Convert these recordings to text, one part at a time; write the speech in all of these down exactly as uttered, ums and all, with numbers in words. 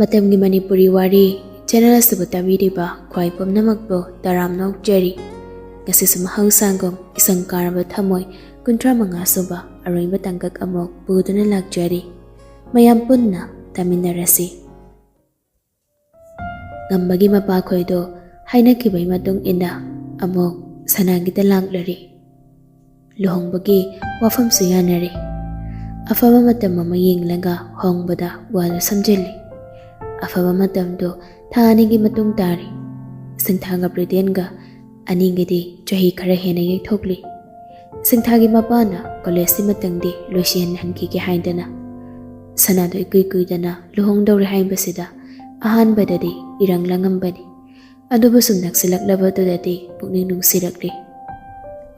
ꯃꯇꯝꯒꯤ ꯃꯅꯤꯄꯨꯔꯤ ꯋꯥꯔꯤ ꯆꯦꯅꯦꯜ ꯑꯁꯤꯕꯨ ꯇꯥꯕꯤꯔꯤꯕ ꯈ꯭ꯋꯥꯏ ꯄꯨꯝꯅꯃꯛꯄꯨ ꯇꯔꯥꯝꯅ ꯑꯣꯛꯆꯔꯤ꯫ ꯉꯁꯤꯁꯨ ꯃꯍꯧꯁꯥꯒꯨꯝ ꯏꯁꯪ ꯀꯥꯔꯕ ꯊꯃꯣꯏ ꯀꯨꯟꯊ꯭ꯔꯥ ꯃꯉꯥ ꯁꯨꯕ ꯑꯔꯣꯏꯕ ꯇꯥꯡꯀꯛ ꯑꯃꯨꯛ ꯄꯨꯗꯨꯅ ꯂꯥꯛꯆꯔꯤ꯫ ꯃꯌꯥꯝ ꯄꯨꯟꯅ ꯇꯥꯃꯤꯟꯅꯔꯁꯤ꯫ ꯉꯝꯕꯒꯤ ꯃꯄꯥꯈꯣꯏꯗꯣ ꯍꯥꯏꯅꯈꯤꯕꯒꯤ ꯃꯇꯨꯡ ꯏꯟꯅ ꯑꯃꯨꯛ ꯁꯅꯥꯒꯤꯗ ꯂꯥꯛꯂꯔꯤ꯫ ꯂꯨꯍꯣꯡꯕꯒꯤ ꯋꯥꯐꯝꯁꯨ ꯌꯥꯅꯔꯦ꯫ ꯑꯐꯕ ꯃꯇꯝ ꯑꯃ ꯌꯦꯡꯂꯒ ꯍꯣꯡꯕꯗ ꯋꯥꯗꯨ ꯁꯝꯖꯤꯜꯂꯤ꯫ ꯑꯐꯕ ꯃꯇꯝꯗꯨ ꯊꯥ ꯑꯅꯤꯒꯤ ꯃꯇꯨꯡ ꯇꯥꯔꯤ꯫ ꯁꯤꯡꯊꯥꯒ ꯕ꯭ꯔꯤꯗꯦꯟꯒ ꯑꯅꯤꯒꯤꯗꯤ ꯆꯍꯤ ꯈꯔ ꯍꯦꯟꯅ ꯌꯩꯊꯣꯛꯂꯤ꯫ ꯁꯤꯡꯊꯥꯒꯤ ꯃꯄꯥꯅ ꯀꯣꯂꯦꯖꯁꯤ ꯃꯇꯪꯗꯤ ꯂꯣꯏꯁꯤꯟꯍꯟꯈꯤꯒꯦ ꯍꯥꯏꯗꯅ ꯁꯅꯥꯗꯨ ꯏꯀꯨꯏ ꯀꯨꯏꯗꯅ ꯂꯨꯍꯣꯡꯗꯧꯔꯦ ꯍꯥꯏꯕꯁꯤꯗ ꯑꯍꯥꯟꯕꯗꯗꯤ ꯏꯔꯪ ꯂꯪꯉꯝꯕꯅꯤ꯫ ꯑꯗꯨꯕꯨ ꯁꯨꯝ ꯅꯛꯁꯤꯜꯂꯛꯂꯕꯗꯨꯗꯗꯤ ꯄꯨꯛꯅꯤꯡ ꯅꯨꯡꯁꯤꯔꯛꯂꯤ꯫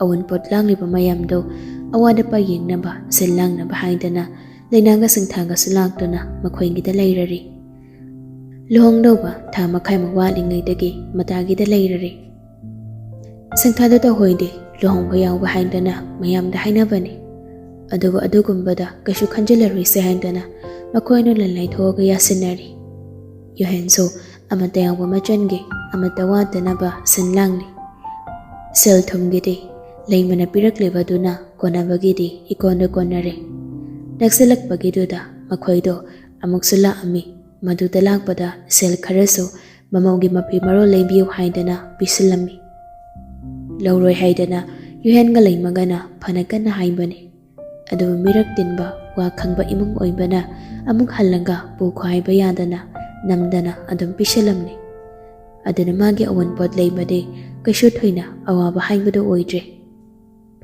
ꯑꯋꯨꯟꯄꯣꯠ ꯂꯥꯡꯂꯤꯕ ꯃꯌꯥꯝꯗꯣ ꯑꯋꯥꯠ ꯑꯄꯥ ꯌꯦꯡꯅꯕ, ꯁꯤꯜ ꯂꯥꯡꯅꯕ ꯍꯥꯏꯗꯅ ꯂꯩꯅꯥꯒ ꯁꯤꯡꯊꯥꯒꯁꯨ ꯂꯥꯛꯇꯨꯅ ꯃꯈꯣꯏꯒꯤꯗ ꯂꯩꯔꯔꯤ꯫ ꯂꯨꯍꯣꯡꯗꯧꯕ ꯊꯥ ꯃꯈꯥꯏꯃꯨꯛ ꯋꯥꯠꯂꯤꯉꯩꯗꯒꯤ ꯃꯇꯥꯒꯤꯗ ꯂꯩꯔꯔꯤ꯫ ꯁꯤꯡꯊꯥꯗꯨ ꯇꯧꯍꯣꯏꯗꯦ, ꯂꯨꯍꯣꯡꯕ ꯌꯥꯎꯕ ꯍꯥꯏꯗꯅ ꯃꯌꯥꯝꯗ ꯍꯥꯏꯅꯕꯅꯤ꯫ ꯑꯗꯨꯕꯨ ꯑꯗꯨꯒꯨꯝꯕꯗ ꯀꯩꯁꯨ ꯈꯟꯖꯤꯜꯂꯔꯣꯏꯁꯦ ꯍꯥꯏꯗꯅ ꯃꯈꯣꯏ ꯑꯅꯤꯅ ꯂꯩꯊꯣꯛꯑꯒ ꯌꯥꯁꯤꯟꯅꯔꯤ꯫ ꯌꯨꯍꯦꯟꯁꯨ ꯑꯃꯠꯇ ꯌꯥꯎꯕ ꯃꯆꯟꯒꯤ ꯑꯃꯠꯇ ꯋꯥꯠꯇꯅꯕ ꯁꯤꯟ ꯂꯥꯡꯂꯤ꯫ ꯁꯦꯜ ꯊꯨꯝꯒꯤꯗꯤ ꯂꯩꯃꯅ ꯄꯤꯔꯛꯂꯤꯕꯗꯨꯅ ꯀꯣꯟꯅꯕꯒꯤꯗꯤ ꯏꯀꯣꯟꯗ ꯀꯣꯟꯅꯔꯦ꯫ ꯅꯛꯁꯤꯜꯂꯛꯄꯒꯤꯗꯨꯗ ꯃꯈꯣꯏꯗꯣ ꯑꯃꯨꯛꯁꯨ ꯂꯥꯛꯑꯝꯃꯤ꯫ ꯃꯗꯨꯗ ꯂꯥꯛꯄꯗ ꯁꯦꯜ ꯈꯔꯁꯨ ꯃꯃꯧꯒꯤ ꯃꯐꯤ ꯃꯔꯣꯜ ꯂꯩꯕꯤꯌꯨ ꯍꯥꯏꯗꯅ ꯄꯤꯁꯤꯜꯂꯝꯃꯤ꯫ ꯂꯧꯔꯣꯏ ꯍꯥꯏꯗꯅ ꯌꯨꯍꯦꯟꯒ ꯂꯩꯃꯒꯅ ꯐꯅ ꯀꯟꯅ ꯍꯥꯏꯕꯅꯤ꯫ ꯑꯗꯨꯕꯨ ꯃꯤꯔꯛ ꯇꯤꯟꯕ ꯋꯥ ꯈꯪꯕ ꯏꯃꯨꯡ ꯑꯣꯏꯕꯅ ꯑꯃꯨꯛ ꯍꯜꯂꯒ ꯄꯨꯈꯣ ꯍꯥꯏꯕ ꯌꯥꯗꯅ ꯅꯝꯗꯅ ꯑꯗꯨꯝ ꯄꯤꯁꯤꯜꯂꯝꯂꯤ꯫ ꯑꯗꯨꯅ ꯃꯥꯒꯤ ꯑꯋꯨꯟꯄꯣꯠ ꯂꯩꯕꯗꯤ ꯀꯩꯁꯨ ꯊꯣꯏꯅ ꯑꯋꯥꯕ ꯍꯥꯏꯕꯗꯨ ꯑꯣꯏꯗ꯭ꯔꯦ꯫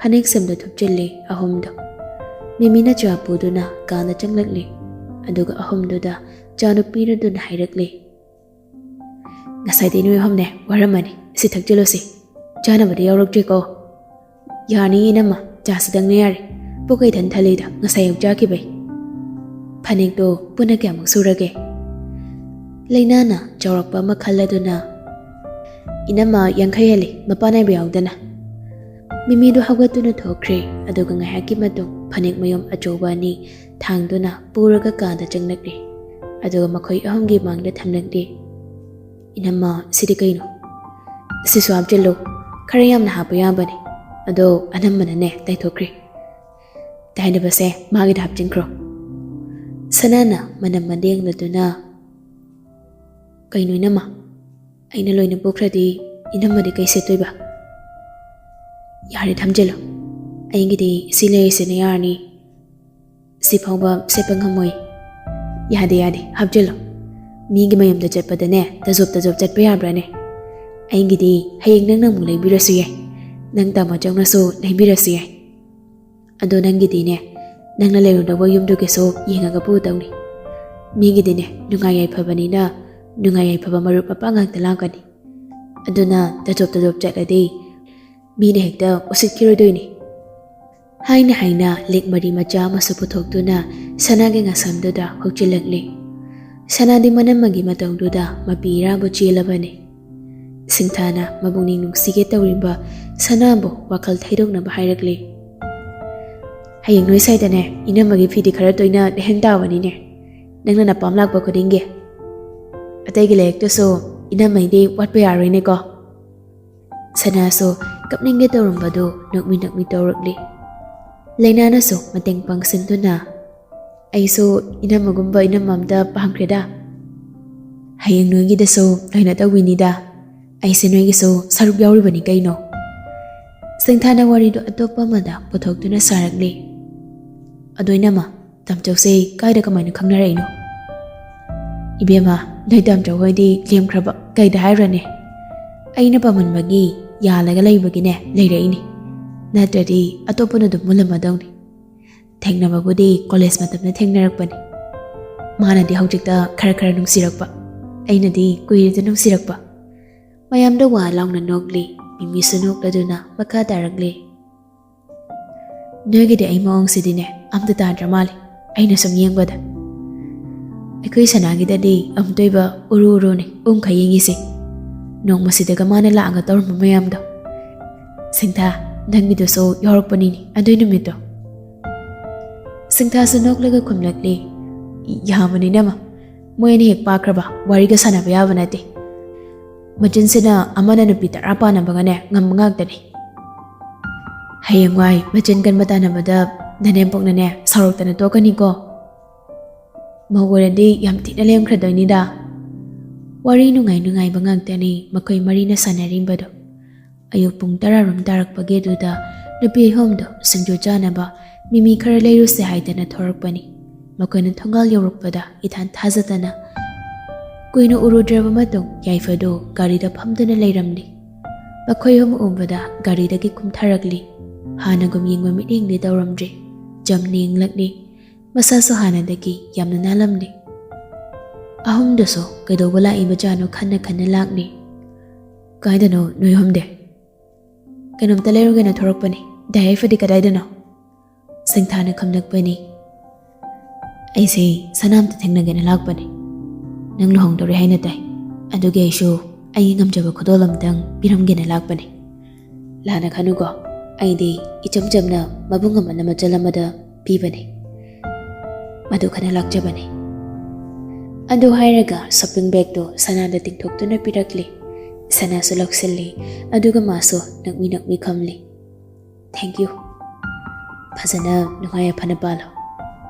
ꯐꯅꯦꯛ ꯁꯦꯝꯗ ꯊꯨꯞꯆꯤꯜꯂꯤ ꯑꯍꯨꯝꯗꯨ꯫ ꯃꯤꯃꯤꯅ ꯆꯥ ꯄꯨꯗꯨꯅ ꯀꯥꯗ ꯆꯪꯂꯛꯂꯤ꯫ ꯑꯗꯨꯒ ꯑꯍꯨꯝꯗꯨꯗ ꯆꯥ ꯄꯤꯔꯗꯨꯅ ꯍꯥꯏꯔꯛꯂꯤ, "ꯉꯁꯥꯏꯗꯤ ꯅꯣꯏ ꯑꯍꯨꯝꯅꯦ ꯋꯥꯔꯝꯃꯅꯤ, ꯁꯤ ꯊꯛꯆꯤꯜꯂꯨꯁꯤ꯫ ꯆꯥꯅꯕꯗꯤ ꯌꯥꯎꯔꯛꯇ꯭ꯔꯤꯀꯣ?" "ꯌꯥꯅꯤ ꯏꯅꯝꯃ, ꯆꯥꯁꯤꯗꯪꯅ ꯌꯥꯔꯦ꯫ ꯄꯨꯛ ꯀꯩꯊꯟ ꯊꯜꯂꯤꯗ, ꯉꯁꯥꯏ ꯑꯌꯨꯛ ꯆꯥꯈꯤꯕꯩ꯫" "ꯐꯅꯦꯛꯇꯣ ꯄꯨꯟꯅ ꯀꯌꯥꯃꯨꯛ ꯁꯨꯔꯒꯦ?" ꯂꯩꯅꯥꯅ ꯆꯥꯎꯔꯛꯄ ꯑꯃ ꯈꯜꯂꯗꯨꯅ, "ꯏꯅꯝꯃ, ꯌꯥꯡꯈꯩ ꯍꯦꯜꯂꯤ, ꯃꯄꯥ ꯅꯥꯏꯕ ꯌꯥꯎꯗꯅ꯫" ꯃꯤꯃꯤꯗꯨ ꯍꯧꯒꯠꯇꯨꯅ ꯊꯣꯛꯈ꯭ꯔꯦ꯫ ꯑꯗꯨꯒ ꯉꯥꯏꯍꯥꯛꯀꯤ ꯃꯇꯨꯡ ꯐꯅꯦꯛ ꯃꯌꯨꯝ ꯑꯆꯧꯕ ꯑꯅꯤ ꯊꯥꯡꯗꯨꯅ ꯄꯨꯔꯒ ꯀꯥꯗ ꯆꯪꯂꯛꯂꯦ꯫ ꯑꯗꯨꯒ ꯃꯈꯣꯏ ꯑꯍꯨꯝꯒꯤ ꯃꯥꯡꯗ ꯊꯝꯂꯛꯂꯤ꯫ "ꯏꯅꯝꯃ, ꯁꯤꯗꯤ ꯀꯩꯅꯣ? ꯁꯤꯁꯨ ꯍꯥꯞꯆꯤꯜꯂꯨ꯫ ꯈꯔ ꯌꯥꯝꯅ ꯍꯥꯞꯄ ꯌꯥꯕꯅꯤ꯫ ꯑꯗꯣ ꯑꯅꯝꯕꯅꯅꯦ ꯇꯩꯊꯣꯛꯈ꯭ꯔꯦ꯫ ꯇꯩꯅꯕꯁꯦ ꯃꯥꯒꯤꯗ ꯍꯥꯞꯆꯤꯟꯈ꯭ꯔꯣ꯫" ꯁꯅꯥꯅ ꯃꯅꯝ ꯃꯟꯗ ꯌꯦꯡꯂꯗꯨꯅ, "ꯀꯩꯅꯣ ꯏꯅꯝꯃ? ꯑꯩꯅ ꯂꯣꯏꯅ ꯄꯨꯈ꯭ꯔꯗꯤ ꯏꯅꯝꯃꯗꯤ ꯀꯩ ꯁꯦꯠꯇꯣꯏꯕ?" "ꯌꯥꯔꯦ, ꯊꯝꯖꯤꯜꯂꯣ꯫ ꯑꯩꯒꯤꯗꯤ ꯁꯤ ꯂꯩꯔꯤꯁꯤꯅ ꯌꯥꯔꯅꯤ꯫ ꯁꯤ ꯐꯥꯎꯕ ꯁꯦꯠꯄ ꯉꯝꯃꯣꯏ꯫" "ꯌꯥꯗꯦ, ꯌꯥꯗꯦ, ꯍꯥꯞꯆꯤꯜꯂꯣ꯫ ꯃꯤꯒꯤ ꯃꯌꯨꯝꯗ ꯆꯠꯄꯗꯅꯦ ꯇꯖꯣꯞ ꯇꯖꯣꯞ ꯆꯠꯄ ꯌꯥꯕ꯭ꯔꯥꯅꯦ? ꯑꯩꯒꯤꯗꯤ ꯍꯌꯦꯡ ꯅꯪꯅ ꯑꯃꯨꯛ ꯂꯩꯕꯤꯔꯁꯨ ꯌꯥꯏ, ꯅꯪ ꯇꯥꯃꯣ ꯆꯧꯅꯁꯨ ꯂꯩꯕꯤꯔꯁꯨ ꯌꯥꯏ꯫ ꯑꯗꯣ ꯅꯪꯒꯤꯗꯤꯅꯦ, ꯅꯪꯅ ꯂꯩꯔꯨꯗꯧꯕ ꯌꯨꯝꯗꯨꯒꯤꯁꯨ ꯌꯦꯡꯉꯒ ꯄꯨꯗꯧꯅꯤ꯫ ꯃꯤꯒꯤꯗꯤꯅꯦ, ꯅꯨꯡꯉꯥꯏ ꯌꯥꯏꯐꯕꯅꯤꯅ ꯅꯨꯡꯉꯥꯏ ꯌꯥꯏꯐꯕ ꯃꯔꯨꯞ ꯃꯄꯥꯡ ꯉꯥꯛꯇ ꯂꯥꯛꯀꯅꯤ꯫ ꯑꯗꯨꯅ ꯇꯖꯣꯞ ꯇꯖꯣꯞ ꯆꯠꯂꯗꯤ ꯃꯤꯅ ꯍꯦꯛꯇ ꯎꯁꯤꯠꯈꯤꯔꯣꯏꯗꯣꯏꯅꯤ꯫" ꯍꯥꯏꯅ ꯍꯥꯏꯅ ꯂꯤꯛ ꯃꯔꯤ ꯃꯆꯥ ꯑꯃꯁꯨ ꯄꯨꯊꯣꯛꯇꯨꯅ ꯁꯅꯥꯒꯤ ꯉꯛꯁꯝꯗꯨꯗ ꯍꯨꯛꯆꯤꯜꯂꯛꯂꯤ꯫ ꯁꯅꯥꯗꯤ ꯃꯅꯝꯃꯒꯤ ꯃꯇꯧꯗꯨꯗ ꯃꯄꯤ ꯏꯔꯥꯕꯨ ꯆꯦꯜꯂꯕꯅꯤ꯫ ꯁꯤꯡꯊꯥꯅ ꯃꯕꯨꯛꯅꯤꯡ ꯅꯨꯡꯁꯤꯒꯦ ꯇꯧꯔꯤꯕ ꯁꯅꯥꯕꯨ ꯋꯥꯈꯜ ꯊꯩꯗꯣꯛꯅꯕ ꯍꯥꯏꯔꯛꯂꯤ꯫ "ꯍꯌꯦꯡ ꯅꯣꯏ ꯁ꯭ꯋꯥꯏꯗꯅꯦ ꯏꯅꯝꯃꯒꯤ ꯐꯤꯗꯤ ꯈꯔ ꯇꯣꯏꯅ ꯂꯩꯍꯟ ꯇꯥꯕꯅꯤꯅꯦ, ꯅꯪꯅ ꯅꯄꯥꯝ ꯂꯥꯛꯄ ꯈꯨꯗꯤꯡꯒꯤ꯫ ꯑꯇꯩꯒꯤ ꯂꯩꯔꯛꯇꯁꯨ ꯏꯅꯝꯃꯩꯗꯤ ꯋꯥꯠꯄ ꯌꯥꯔꯣꯏꯅꯦꯀꯣ꯫" ꯁꯅꯥꯁꯨ ꯀꯞꯅꯤꯡꯒꯦ ꯇꯧꯔꯝꯕꯗꯨ ꯅꯣꯛꯃꯤ ꯅꯣꯛꯃꯤ ꯇꯧꯔꯛꯂꯤ꯫ ꯂꯩꯅꯥꯅꯁꯨ ꯃꯇꯦꯡ ꯄꯥꯡꯁꯤꯟꯗꯨꯅ, "ꯑꯩꯁꯨ ꯏꯅꯝꯃꯒꯨꯝꯕ ꯏꯅꯝꯃ ꯑꯝꯇ ꯄꯥꯝꯈ꯭ꯔꯦꯗ꯫ ꯍꯌꯦꯡ ꯅꯣꯏꯒꯤꯗꯁꯨ ꯂꯣꯏꯅ ꯇꯧꯕꯤꯅꯤꯗ꯫ ꯑꯩꯁꯦ ꯅꯣꯏꯒꯤꯁꯨ ꯁꯔꯨꯛ ꯌꯥꯎꯔꯤꯕꯅꯤ ꯀꯩꯅꯣ꯫" ꯁꯤꯡꯊꯥꯅ ꯋꯥꯔꯤꯗꯨ ꯑꯇꯣꯞꯄ ꯑꯃꯗ ꯄꯨꯊꯣꯛꯇꯨꯅ ꯁꯥꯔꯛꯂꯤ꯫ "ꯑꯗꯣ ꯏꯅꯝꯃ, ꯇꯥꯝꯆꯧꯁꯦ ꯀꯥꯏꯗ ꯀꯃꯥꯏꯅ ꯈꯪꯅꯔꯛꯏꯅꯣ?" "ꯏꯕꯦꯝꯃ, ꯅꯣꯏ ꯇꯥꯝꯆꯧ ꯍꯣꯏꯗꯤ ꯂꯦꯝꯈ꯭ꯔꯕ, ꯀꯩꯗ ꯍꯥꯏꯔꯨꯔꯅꯤ? ꯑꯩꯅ ꯄꯥꯝꯃꯟꯕꯒꯤ ꯌꯥꯜꯂꯒ ꯂꯩꯕꯒꯤꯅꯦ ꯂꯩꯔꯛꯏꯅꯤ, ꯅꯠꯇ꯭ꯔꯗꯤ ꯑꯇꯣꯞꯄꯅ ꯑꯗꯨꯝ ꯃꯨꯜꯂꯝꯃꯗꯧꯅꯤ꯫ ꯊꯦꯡꯅꯕꯕꯨꯗꯤ ꯀꯣꯂꯦꯖ ꯃꯇꯝꯗ ꯊꯦꯡꯅꯔꯛꯄꯅꯤ꯫ ꯃꯥꯅꯗꯤ ꯍꯧꯖꯤꯛꯇ ꯈꯔ ꯈꯔ ꯅꯨꯡꯁꯤꯔꯛꯄ, ꯑꯩꯅꯗꯤ ꯀꯨꯏꯔꯦꯗ ꯅꯨꯡꯁꯤꯔꯛꯄ꯫" ꯃꯌꯥꯝꯗ ꯋꯥ ꯂꯥꯎꯅ ꯅꯣꯛꯂꯤ꯫ ꯃꯤꯃꯤꯁꯨ ꯅꯣꯛꯂꯗꯨꯅ ꯃꯈꯥ ꯇꯥꯔꯛꯂꯤ꯫ "ꯅꯣꯏꯒꯤꯗꯤ ꯑꯩ ꯃꯑꯣꯡꯁꯤꯗꯤꯅꯦ ꯑꯝꯇ ꯇꯥꯗ꯭ꯔ ꯃꯥꯜꯂꯦ, ꯑꯩꯅ ꯁꯨꯝ ꯌꯦꯡꯕꯗ꯫ ꯑꯩꯈꯣꯏ ꯁꯅꯥꯒꯤꯗꯗꯤ ꯑꯃꯨꯛꯇꯣꯏꯕ ꯎꯔꯨ ꯎꯔꯨꯅꯦ ꯎꯪꯈꯩ ꯌꯦꯡꯉꯤꯁꯦ꯫ ꯅꯣꯡꯃꯁꯤꯗꯒ ꯃꯥꯅ ꯂꯥꯛꯑꯒ ꯇꯧꯔꯝꯕ ꯃꯌꯥꯝꯗꯣ꯫ ꯁꯤꯡꯊꯥ, ꯅꯪꯒꯤꯗꯨꯁꯨ ꯌꯥꯎꯔꯛꯄꯅꯤꯅꯦ ꯑꯗꯨꯏ ꯅꯨꯃꯤꯠꯇꯣ꯫" ꯁꯤꯡꯊꯥꯁꯨ ꯅꯣꯛꯂꯒ ꯈꯨꯝꯂꯛꯂꯤ꯫ "ꯌꯥꯝꯕꯅꯤꯅꯦ ꯑꯃ, ꯃꯣꯏ ꯑꯅꯤ ꯍꯦꯛ ꯄꯥꯛꯈ꯭ꯔꯕ ꯋꯥꯔꯤꯒ ꯁꯥꯟꯅꯕ ꯌꯥꯕ ꯅꯠꯇꯦ꯫ ꯃꯆꯤꯟꯁꯤꯅ ꯑꯃꯅ ꯅꯨꯄꯤ ꯇꯔꯥ ꯄꯥꯟꯅꯕꯒꯅꯦ ꯉꯝꯕ ꯉꯥꯛꯇꯅꯤ꯫ ꯍꯌꯦꯡꯋꯥꯏ ꯃꯆꯤꯟ ꯀꯟꯕ ꯇꯥꯟꯅꯕꯗ ꯅꯅꯦꯝꯄꯣꯛꯅꯅꯦ ꯁꯥꯎꯔꯛꯇꯅ ꯇꯣꯛꯀꯅꯤꯀꯣ꯫ ꯃꯧ ꯑꯣꯏꯔꯗꯤ ꯌꯥꯝ ꯊꯤꯅ ꯂꯦꯝꯈ꯭ꯔꯗꯣꯏꯅꯤꯗ꯫ ꯋꯥꯔꯤ ꯅꯨꯡꯉꯥꯏ ꯅꯨꯡꯉꯥꯏꯕ ꯉꯥꯛꯇꯅꯤ ꯃꯈꯣꯏ ꯃꯔꯤꯅ ꯁꯥꯟꯅꯔꯤꯕꯗꯣ꯫ ꯑꯌꯨꯛ ꯄꯨꯡ ꯇꯔꯥꯔꯣꯝ ꯇꯥꯔꯛꯄꯒꯤ ꯑꯗꯨꯗ ꯅꯨꯄꯤ ꯑꯍꯨꯝꯗꯣ ꯁꯤꯡꯖꯨ ꯆꯥꯅꯕ ꯃꯤꯃꯤ ꯈꯔ ꯂꯩꯔꯨꯁꯦ ꯍꯥꯏꯗꯅ ꯊꯣꯔꯛꯄꯅꯤ꯫ ꯃꯈꯣꯏꯅ ꯊꯣꯡꯒꯥꯜ ꯌꯧꯔꯛꯄꯗ ꯏꯊꯥꯟ ꯊꯥꯖꯗꯅ ꯀꯨꯏꯅ ꯎꯔꯨꯗ꯭ꯔꯕ ꯃꯇꯨꯡ ꯌꯥꯏꯐꯗꯣ ꯒꯥꯔꯤꯗ ꯐꯝꯗꯨꯅ ꯂꯩꯔꯝꯂꯤ꯫ ꯃꯈꯣꯏ ꯑꯍꯨꯝ ꯎꯕꯗ ꯒꯥꯔꯤꯗꯒꯤ ꯀꯨꯝꯊꯔꯛꯂꯤ꯫ ꯍꯥꯟꯅꯒꯨꯝ ꯌꯦꯡꯕ ꯃꯤꯠꯌꯦꯡꯗꯤ ꯇꯧꯔꯝꯗ꯭ꯔꯤ꯫ ꯆꯝꯅ ꯌꯦꯡꯂꯛꯂꯤ꯫ ꯃꯁꯥꯁꯨ ꯍꯥꯟꯅꯗꯒꯤ ꯌꯥꯝꯅ ꯅꯥꯜꯂꯝꯂꯤ꯫ ꯑꯍꯨꯝꯗꯨꯁꯨ ꯀꯩꯗꯧꯕ ꯂꯥꯛꯏꯕꯖꯥꯠꯅꯣ ꯈꯟꯅ ꯈꯟꯅ ꯂꯥꯛꯂꯤ꯫ "ꯀꯥꯏꯗꯅꯣ ꯅꯣꯏ ꯑꯍꯨꯝꯗꯤ?" "ꯀꯩꯅꯣꯝꯇ ꯂꯩꯔꯨꯒꯦꯅ ꯊꯣꯔꯛꯄꯅꯤ꯫ ꯗꯥ ꯌꯥꯏꯐꯗꯤ ꯀꯗꯥꯏꯗꯅꯣ?" ꯁꯤꯡꯊꯥꯅ ꯈꯨꯝꯂꯛꯄꯅꯤ꯫ "ꯑꯩꯁꯦ ꯁꯅꯥ ꯑꯝꯇ ꯊꯦꯡꯅꯒꯦꯅ ꯂꯥꯛꯄꯅꯤ꯫ ꯅꯪ ꯂꯨꯍꯣꯡꯗꯣꯔꯦ ꯍꯥꯏꯅ ꯇꯥꯏ꯫ ꯑꯗꯨꯒꯤ ꯑꯩꯁꯨ ꯑꯩꯒꯤ ꯉꯝꯖꯕ ꯈꯨꯗꯣꯜ ꯑꯝꯇꯪ ꯄꯤꯔꯝꯒꯦꯅ ꯂꯥꯛꯄꯅꯤ꯫ ꯂꯥꯟꯅ ꯈꯟꯅꯨꯀꯣ, ꯑꯩꯗꯤ ꯏꯆꯝ ꯆꯝꯅ ꯃꯕꯨꯡ ꯑꯃꯅ ꯃꯆꯜ ꯑꯃꯗ ꯄꯤꯕꯅꯤ꯫ ꯃꯗꯨ ꯈꯟꯅ ꯂꯥꯛꯆꯕꯅꯤ꯫" ꯑꯗꯨ ꯍꯥꯏꯔꯒ ꯁꯣꯄꯤꯡ ꯕꯦꯒꯇꯨ ꯁꯅꯥꯗ ꯇꯤꯡꯊꯣꯛꯇꯨꯅ ꯄꯤꯔꯛꯂꯤ꯫ ꯁꯅꯥꯁꯨ ꯂꯧꯁꯤꯜꯂꯤ꯫ ꯑꯗꯨꯒ ꯃꯥꯁꯨ ꯅꯛꯃꯤ ꯅꯛꯃꯤ ꯈꯝꯂꯤ꯫ "Thank you꯫ ꯐꯖꯅ ꯅꯨꯡꯉꯥꯏ ꯌꯥꯏꯐꯅ ꯄꯥꯜꯂꯣ꯫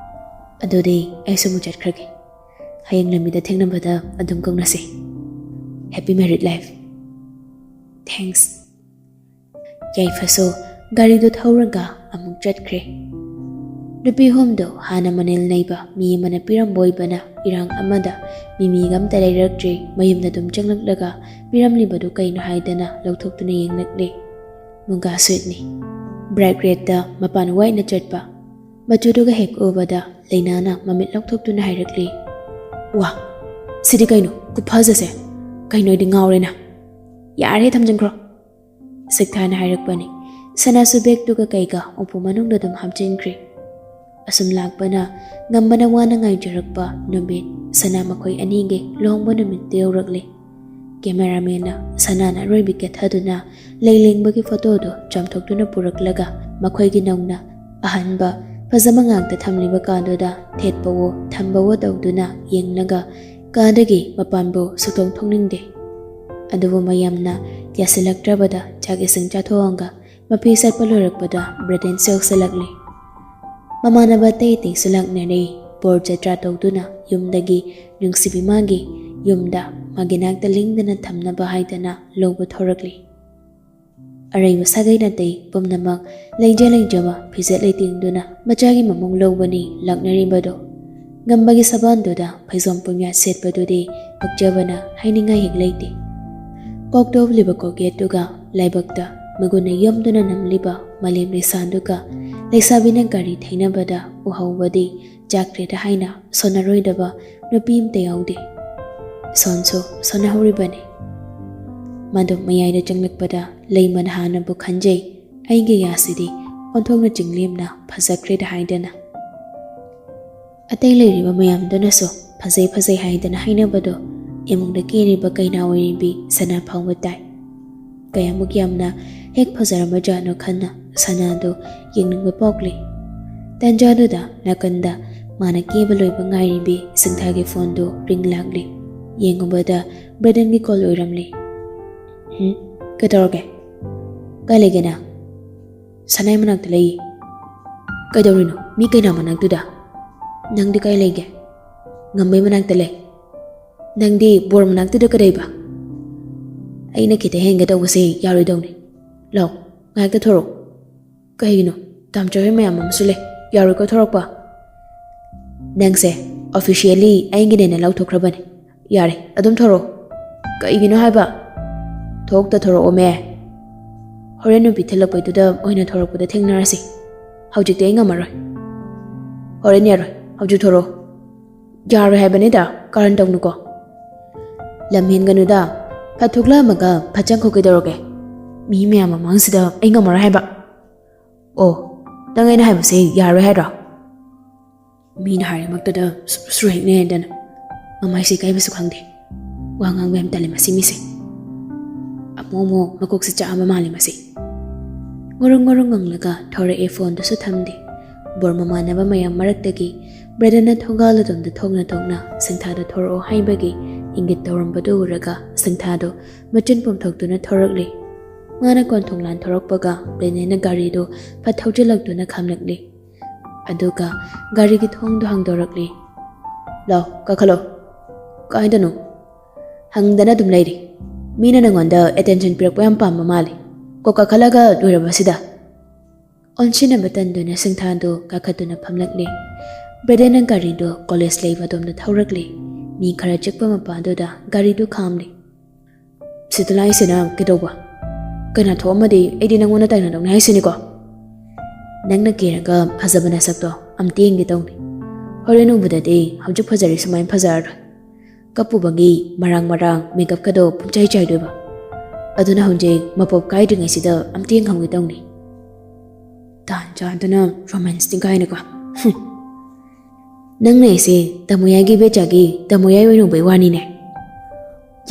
ꯑꯗꯨꯗꯤ ꯑꯩꯁꯨ ꯑꯃꯨꯛ ꯆꯠꯈ꯭ꯔꯒꯦ꯫ ꯍꯌꯦꯡ ꯂꯝꯕꯤꯗ ꯊꯦꯡꯅꯕꯗ ꯑꯗꯨꯝ ꯀꯧꯅꯁꯦ꯫ Happy married life꯫ Thanks꯫" ꯌꯥꯏꯐꯁꯨ ꯒꯥꯔꯤꯗꯨ ꯊꯧꯔꯒ ꯑꯃꯨꯛ ꯆꯠꯈ꯭ꯔꯦ꯫ ꯅꯨꯄꯤ ꯑꯍꯨꯝꯗꯨ ꯍꯥꯟꯅ ꯃꯅꯤꯜ ꯅꯩꯕ ꯃꯤ ꯑꯃꯅ ꯄꯤꯔꯝꯕ ꯑꯣꯏꯕꯅ ꯏꯔꯥꯡ ꯑꯃꯗ ꯃꯤꯃꯤꯒ ꯑꯝꯇ ꯂꯩꯔꯛꯇ꯭ꯔꯤ꯫ ꯃꯌꯨꯝꯗ ꯑꯗꯨꯝ ꯆꯪꯂꯛꯂꯒ ꯄꯤꯔꯝꯂꯤꯕꯗꯨ ꯀꯩꯅꯣ ꯍꯥꯏꯗꯅ ꯂꯧꯊꯣꯛꯇꯨꯅ ꯌꯦꯡꯂꯛꯂꯦ꯫ ꯃꯨꯒꯥ ꯁꯨꯠꯅꯤ꯫ Bright redꯇ ꯃꯄꯥꯟ ꯋꯥꯏꯠꯅ ꯆꯠꯄ꯫ ꯃꯆꯨꯗꯨꯒ ꯍꯦꯛ ꯎꯕꯗ ꯂꯩꯅꯥꯅ ꯃꯃꯤꯠ ꯂꯧꯊꯣꯛꯇꯨꯅ ꯍꯥꯏꯔꯛꯂꯤ, "ꯋꯥ, ꯁꯤꯗꯤ ꯀꯩꯅꯣ ꯈꯨꯐꯖꯁꯦ? ꯀꯩꯅꯣ ꯑꯩꯗꯤ ꯉꯥꯎꯔꯦꯅ꯫ ꯌꯥꯔꯦ, ꯊꯝꯖꯤꯟꯈ꯭ꯔꯣ꯫" ꯁꯤꯛꯊꯥꯅ ꯍꯥꯏꯔꯛꯄꯅꯤ꯫ ꯁꯅꯥꯁꯨ ꯕꯦꯒꯇꯨꯒ ꯀꯩꯒ ꯎꯄꯨ ꯃꯅꯨꯡꯗ ꯑꯗꯨꯝ ꯍꯥꯞꯆꯤꯟꯈ꯭ꯔꯦ꯫ ꯑꯁꯨꯝ ꯂꯥꯛꯄꯅ ꯉꯝꯕꯅ ꯋꯥꯅ ꯉꯥꯏꯖꯔꯛꯄ ꯅꯨꯃꯤꯠ ꯁꯅꯥ ꯃꯈꯣꯏ ꯑꯅꯤꯒꯤ ꯂꯨꯍꯣꯡꯕ ꯅꯨꯃꯤꯠꯇ ꯌꯧꯔꯛꯂꯦ꯫ ꯀꯦꯃꯦꯔꯥꯃꯦꯟꯅ ꯁꯅꯥꯅ ꯑꯔꯣꯏꯕꯤ ꯀꯦꯊꯗꯨꯅ ꯂꯩ ꯂꯦꯡꯕꯒꯤ ꯐꯣꯇꯣꯗꯨ ꯆꯥꯝꯊꯣꯛꯇꯨꯅ ꯄꯨꯔꯛꯂꯒ ꯃꯈꯣꯏꯒꯤ ꯅꯧꯅ ꯑꯍꯟꯕ ꯐꯖꯕ ꯉꯥꯛꯇ ꯊꯝꯂꯤꯕ ꯀꯥꯗꯨꯗ ꯊꯦꯠꯄꯋꯣ ꯊꯝꯕꯋꯣ ꯇꯧꯗꯨꯅ ꯌꯦꯡꯂꯒ ꯀꯥꯗꯒꯤ ꯃꯄꯥꯟꯕꯨ ꯁꯨꯛꯊꯣꯛ ꯊꯣꯛꯅꯤꯡꯗꯦ꯫ ꯑꯗꯨꯕꯨ ꯃꯌꯥꯝꯅ ꯌꯥꯁꯤꯜꯂꯛꯇ꯭ꯔꯕꯗ ꯆꯥꯛ ꯏꯁꯤꯡ ꯆꯥꯊꯣꯛꯑꯒ ꯃꯐꯤ ꯁꯠꯄ ꯂꯣꯏꯔꯛꯄꯗ ꯕ꯭ꯔꯦꯗꯦꯟꯁꯨ ꯌꯧꯁꯤꯜꯂꯛꯂꯦ꯫ ꯃꯃꯥꯟꯅꯕ ꯑꯇꯩ ꯑꯇꯩꯁꯨ ꯂꯥꯛꯅꯔꯦ꯫ ꯕꯣꯔ ꯖꯇ꯭ꯔꯥ ꯇꯧꯗꯨꯅ ꯌꯨꯝꯗꯒꯤ ꯅꯨꯡꯁꯤꯕꯤ ꯃꯥꯒꯤ ꯌꯨꯝꯗ ꯃꯥꯒꯤ ꯅꯥꯛꯇ ꯂꯦꯡꯗꯅ ꯊꯝꯅꯕ ꯍꯥꯏꯗꯅ ꯂꯧꯕ ꯊꯣꯔꯛꯂꯤ꯫ ꯑꯔꯩꯕ ꯁꯥꯒꯩ ꯅꯥꯇꯩ ꯄꯨꯝꯅꯃꯛ ꯂꯩꯖ ꯂꯩꯖꯕ ꯐꯤꯖꯦꯠ ꯂꯩꯇꯦꯡꯗꯨꯅ ꯃꯆꯥꯒꯤ ꯃꯃꯨꯡ ꯂꯧꯕꯅꯤ ꯂꯥꯛꯅꯔꯤꯕꯗꯣ꯫ ꯉꯝꯕꯒꯤ ꯁꯕꯥꯟꯗꯨꯗ ꯐꯩꯖꯣꯝ ꯄꯨꯝꯌꯥꯠ ꯁꯦꯠꯄꯗꯨꯗꯤ ꯄꯛꯆꯕꯅ ꯍꯥꯏꯅꯤꯡꯉꯥꯏ ꯍꯦꯛ ꯂꯩꯇꯦ꯫ ꯀꯣꯛꯇ ꯎꯞꯂꯤꯕ ꯀꯣꯛꯌꯦꯠꯇꯨꯒ ꯂꯥꯏꯕꯛꯇ ꯃꯒꯨꯟꯅ ꯌꯣꯝꯗꯨꯅ ꯅꯝꯂꯤꯕ ꯃꯥꯂꯦꯝ ꯂꯩꯁꯥꯗꯨꯒ ꯂꯩꯁꯥꯕꯤꯅ ꯒꯥꯔꯤ ꯊꯩꯅꯕꯗ ꯎꯍꯧꯕꯗꯤ ꯆꯥꯛꯈ꯭ꯔꯦꯗ ꯍꯥꯏꯅ ꯁꯣꯟꯅꯔꯣꯏꯗꯕ ꯅꯨꯄꯤ ꯑꯃꯇ ꯌꯥꯎꯗꯦ꯫ ꯁꯣꯟꯁꯨ ꯁꯣꯟꯅꯍꯧꯔꯤꯕꯅꯤ꯫ ꯃꯗꯨ ꯃꯌꯥꯏꯗ ꯆꯪꯂꯛꯄꯗ ꯂꯩꯃꯅ ꯍꯥꯟꯅꯕꯨ ꯈꯟꯖꯩ, ꯑꯩꯒꯤ ꯌꯥꯁꯤꯗꯤ ꯑꯣꯟꯊꯣꯛꯅ ꯆꯤꯡꯂꯦꯝꯅ ꯐꯖꯈ꯭ꯔꯦꯗ ꯍꯥꯏꯗꯅ꯫ ꯑꯇꯩ ꯂꯩꯔꯤꯕ ꯃꯌꯥꯝꯗꯨꯅꯁꯨ ꯐꯖꯩ ꯐꯖꯩ ꯍꯥꯏꯗꯅ ꯍꯥꯏꯅꯕꯗꯣ ꯏꯃꯨꯡꯗ ꯀꯦꯔꯤꯕ ꯀꯩꯅꯥ ꯑꯣꯏꯔꯤꯕꯤ ꯁꯅꯥ ꯐꯥꯎꯕ ꯇꯥꯏ꯫ ꯀꯌꯥꯃꯨꯛ ꯌꯥꯝꯅ ꯍꯦꯛ ꯐꯖꯔꯝꯕꯖꯥꯠꯅꯣ ꯈꯟꯅ ꯁꯅꯥꯗꯨ ꯌꯦꯡꯅꯤꯡꯕ ꯄꯣꯛꯂꯤ꯫ ꯇꯥꯟꯖꯥꯗꯨꯗ ꯅꯥꯀꯟꯗ ꯃꯥꯅ ꯀꯦꯕ ꯂꯣꯏꯕ ꯉꯥꯏꯔꯤꯕꯤ ꯁꯤꯡꯊꯥꯒꯤ ꯐꯣꯟꯗꯨ ꯔꯤꯡ ꯂꯥꯛꯂꯤ꯫ ꯌꯦꯡꯉꯨꯕꯗ ꯕ꯭ꯔꯦꯗꯟꯒꯤ ꯀꯣꯜ ꯑꯣꯏꯔꯝꯂꯤ꯫ "ꯍꯨꯝ, ꯀꯩꯗꯧꯔꯒꯦ? ꯀꯥꯏ ꯂꯩꯒꯦ ꯅꯪ?" "ꯁꯅꯥꯏ ꯃꯅꯥꯛꯇ ꯂꯩꯌꯦ꯫" "ꯀꯩꯗꯧꯔꯤꯅꯣ ꯃꯤ ꯀꯩꯅꯥ ꯃꯅꯥꯛꯇꯨꯗ? ꯅꯪꯗꯤ ꯀꯥꯏ ꯂꯩꯒꯦ?" "ꯉꯝꯕꯩ ꯃꯅꯥꯛꯇ ꯂꯩ꯫" "ꯅꯪꯗꯤ ꯕꯣꯔ ꯃꯅꯥꯛꯇꯨꯗ ꯀꯩꯗꯧꯕ?" "ꯑꯩꯅ ꯈꯤꯇ ꯍꯦꯟꯒꯦ ꯇꯧꯕꯁꯦ ꯌꯥꯔꯣꯏꯗꯧꯅꯤ꯫ ꯂꯥꯎ, ꯉꯥꯏꯍꯥꯛꯇ ꯊꯣꯔꯛꯑꯣ꯫" "ꯀꯩꯒꯤꯅꯣ? ꯇꯥꯝꯆꯥ ꯍꯣꯏ ꯃꯌꯥꯝ ꯑꯃꯁꯨ ꯂꯩ, ꯌꯥꯔꯣꯏꯀꯣ ꯊꯣꯔꯛꯄ?" "ꯅꯪꯁꯦ officially ꯑꯩꯒꯤꯅꯦꯅ ꯂꯥꯎꯊꯣꯛꯈ꯭ꯔꯕꯅꯦ꯫ ꯌꯥꯔꯦ, ꯑꯗꯨꯝ ꯊꯣꯔꯛꯑꯣ꯫" "ꯀꯩꯒꯤꯅꯣ ꯍꯥꯏꯕ?" "ꯊꯣꯛꯇ ꯊꯣꯔꯛꯑꯣꯃꯦ꯫ ꯍꯣꯔꯦꯟ ꯅꯨꯄꯤ ꯊꯤꯜꯂꯛꯄꯩꯗꯨꯗ ꯑꯣꯏꯅ ꯊꯣꯔꯛꯄꯗ ꯊꯦꯡꯅꯔꯁꯤ꯫ ꯍꯧꯖꯤꯛꯇꯤ ꯑꯩ ꯉꯝꯃꯔꯣꯏ꯫" "ꯍꯣꯔꯦꯟ ꯌꯥꯔꯣꯏ, ꯍꯧꯖꯤꯛ ꯊꯣꯔꯛꯑꯣ꯫" "ꯌꯥꯔꯣꯏ ꯍꯥꯏꯕꯅꯤꯗ, ꯀꯥꯔꯟ ꯇꯧꯅꯨꯀꯣ꯫" "ꯂꯝ ꯍꯦꯟꯒꯅꯨꯗ, ꯐꯠ ꯊꯣꯛꯂꯛꯑꯝꯃꯒ ꯐꯠ ꯆꯪꯈꯣ ꯀꯩꯗꯧꯔꯒꯦ? ꯃꯤ ꯃꯌꯥꯝ ꯃꯃꯥꯡꯁꯤꯗ ꯑꯩ ꯉꯝꯃꯔꯣꯏ ꯍꯥꯏꯕ꯫" "ꯑꯣ, ꯅꯪ ꯑꯩꯅ ꯍꯥꯏꯕꯁꯦ ꯌꯥꯔꯣꯏ ꯍꯥꯏꯔꯣ?" ꯃꯤꯅ ꯍꯥꯏꯔꯤꯃꯛꯇꯗ ꯁꯨ-, ꯁꯨꯔꯨ ꯍꯦꯛ ꯅꯦꯟꯗꯅ ꯃꯃꯥꯏꯁꯦ ꯏꯀꯥꯏꯕꯁꯨ ꯈꯪꯗꯦ꯫ ꯋꯥ ꯉꯥꯡꯕ ꯌꯥꯝ ꯇꯜꯂꯦ ꯃꯁꯤ ꯃꯤꯁꯦ꯫ ꯑꯃꯨꯛ ꯑꯃꯨꯛ ꯃꯀꯣꯛꯁꯦ ꯆꯥꯛꯑꯕ ꯃꯥꯜꯂꯦ ꯃꯁꯤ꯫ ꯉꯨꯔꯨꯡ ꯉꯨꯔꯨꯡ ꯉꯪꯂꯒ ꯊꯣꯔꯛꯑꯦ, ꯐꯣꯟꯗꯨꯁꯨ ꯊꯝꯗꯦ꯫ ꯕꯣꯔ ꯃꯃꯥꯟꯅꯕ ꯃꯌꯥꯝ ꯃꯔꯛꯇꯒꯤ ꯕ꯭ꯔꯦꯗꯟꯅ ꯊꯣꯡꯒꯥꯜ ꯑꯗꯣꯝꯗ ꯊꯣꯛꯅ ꯊꯣꯛꯅ ꯁꯤꯡꯊꯥꯗ ꯊꯣꯔꯛꯑꯣ ꯍꯥꯏꯕꯒꯤ ꯏꯪꯒꯤꯠ ꯇꯧꯔꯝꯕꯗꯨ ꯎꯔꯒ ꯁꯤꯡꯊꯥꯗꯨ ꯃꯆꯤꯟ ꯄꯣꯝꯊꯣꯛꯇꯨꯅ ꯊꯣꯔꯛꯂꯤ꯫ ꯃꯥꯅ ꯀꯣꯟꯊꯣꯡ ꯂꯥꯟꯊꯣꯔꯛꯄꯒ ꯕ꯭ꯔꯦꯗꯟꯅ ꯒꯥꯔꯤꯗꯨ ꯐꯠ ꯊꯧꯖꯤꯜꯂꯛꯇꯨꯅ ꯈꯥꯝꯂꯛꯂꯤ꯫ ꯑꯗꯨꯒ ꯒꯥꯔꯤꯒꯤ ꯊꯣꯡꯗꯨ ꯍꯥꯡꯗꯣꯔꯛꯂꯤ꯫ "ꯂꯥꯎ, ꯀꯥꯈꯠꯂꯣ꯫ ꯀꯥꯏꯗꯅꯣ? ꯍꯪꯗꯅ ꯑꯗꯨꯝ ꯂꯩꯔꯤ꯫ ꯃꯤꯅ ꯅꯪꯉꯣꯟꯗ ꯑꯦꯇꯦꯟꯁꯟ ꯄꯤꯔꯛꯄ ꯌꯥꯝ ꯄꯥꯝꯕ ꯃꯥꯜꯂꯤ꯫ ꯀꯣꯛ ꯀꯥꯈꯠꯂꯒ ꯂꯣꯏꯔꯕ ꯁꯤꯗ?" ꯑꯣꯟꯁꯤꯟꯅꯕ ꯇꯟꯗꯨꯅ ꯁꯤꯡꯊꯥꯗꯨ ꯀꯥꯈꯠꯇꯨꯅ ꯐꯝꯂꯛꯂꯤ꯫ ꯕ꯭ꯔꯦꯗꯟꯅ ꯒꯥꯔꯤꯗꯨ ꯀꯣꯂꯦꯖ ꯂꯩꯕ ꯑꯗꯣꯝꯗ ꯊꯧꯔꯛꯂꯤ꯫ ꯃꯤ ꯈꯔ ꯆꯤꯛꯄ ꯃꯄꯥꯗꯨꯗ ꯒꯥꯔꯤꯗꯨ ꯈꯥꯝꯂꯤ꯫ "ꯁꯤꯗ ꯂꯥꯛꯏꯁꯤꯅ ꯀꯩꯗꯧꯕ? ꯀꯩꯅꯥ ꯊꯣꯛꯑꯝꯃꯗꯤ ꯑꯩꯗꯤ ꯅꯪꯉꯣꯟꯗ ꯇꯥꯏꯅꯗꯧꯅꯤ ꯍꯥꯏꯁꯤꯅꯤꯀꯣ? ꯅꯪꯅ ꯀꯦꯔꯒ ꯐꯖꯕ ꯅꯁꯛꯇꯣ ꯑꯝꯇ ꯌꯦꯡꯒꯦ ꯇꯧꯅꯤ꯫ ꯍꯣꯔꯦꯟ ꯎꯕꯗꯗꯤ ꯍꯧꯖꯤꯛ ꯐꯖꯔꯤ ꯁꯨꯃꯥꯏꯅ ꯐꯖꯔꯔꯣꯏ꯫ ꯀꯞꯄꯨꯕꯒꯤ ꯃꯔꯥꯡ ꯃꯔꯥꯡ ꯃꯦꯀꯞꯀꯗꯣ ꯄꯨꯡꯆꯥꯏ ꯆꯥꯏꯗꯣꯏꯕ꯫ ꯑꯗꯨꯅ ꯍꯧꯖꯤꯛ ꯃꯄꯣꯞ ꯀꯥꯏꯗ꯭ꯔꯤꯉꯩꯁꯤꯗ ꯑꯝꯇ ꯌꯦꯡꯍꯧꯒꯦ ꯇꯧꯅꯤ꯫ ꯇꯥꯟ ꯆꯥꯗꯅ ꯔꯣꯃꯥꯟꯁꯅꯤ ꯀꯥꯏꯅꯀꯣ꯫ ꯍꯨꯝ꯫ ꯅꯪꯅ ꯑꯩꯁꯦ ꯇꯥꯃꯣꯌꯥꯏꯒꯤ ꯕꯦꯆꯥꯒꯤ ꯇꯥꯃꯣꯌꯥꯏ ꯑꯣꯏꯔꯨꯕꯩ ꯋꯥꯅꯤꯅꯦ꯫